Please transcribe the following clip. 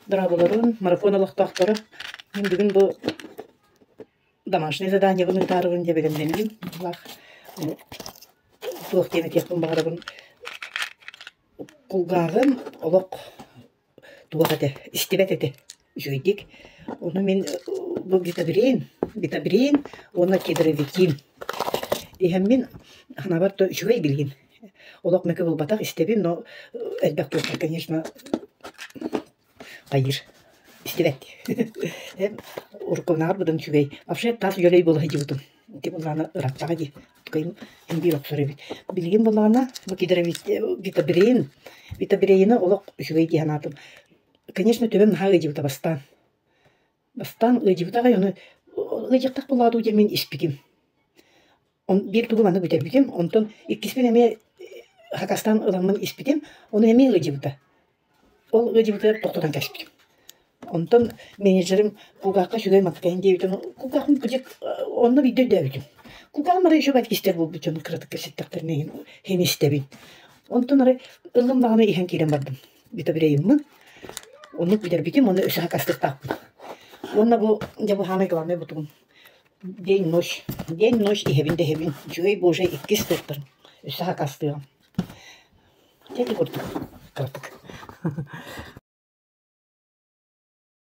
Дорооболорун, марафон олохтоохторо. Мин бүгүн бу домашнее заданиебын ыытаарыбын дьэ бэлэмнэнним. Быһыылаах туох диэн этиэхпин баҕарабын. Кулгааҕым олох туох этэ, истибэт этэ үчүгэйдик. Ону мин бу витабрин, витабрин уонна кедровитин иһэммин санаабар то үчүгэй билигин. Олох мөкү буолбатах, истэбин, но элбэх туохтар, конечно, хайыыр, истибэт. Уруккунааҕар быдан үчүгэй. Вообще тас дьөлөй буола сылдьыбытым. Ити былаана ыраттаҕа дии. Кыйым син биир охсор эбит. Билигин былаана бу витабрин, витабрины олох үчүгэй дии санаатым. Конечно, төбөм наһаа ыалдьыбыта бастаан. Бастаан ыалдьыбыта аҕай, ону ыалдьыахтаах буоллаҕа дуу диэн мин испитим. Биир тугу маннык бүтэрбитим, онтон иккиспин эмиэ хакастаан ыламмын испитим, ону эмиэ ыалдьыбыта. Ол ыалдьыбытыгар тохтотон кэбиспитим. Онтон менеджерим кулгаахха үчүгэй мантыкайын диэбитин, кулгаахым кырдьык онно биирдэ өйдөөбүтүм. Кулгааҕым арай үчүгэй истэр буолбут дьону кыратык кэпсэттэхтэринэ иһин истэбин. Онтон арай ыллым даҕаны иһэн киирэн бардым. Витабрейммын. Оннук бүтэрбитим, уонна өссө хакастыктаахпын. Уонна бу дьэ бу саамай главнай бутугум День-ночь, день-ночь иһэбин да иһэбин, үчүгэй Боже иккис туохтарын өссө хакастыаҕым. Дьэ ити курдук кыратык.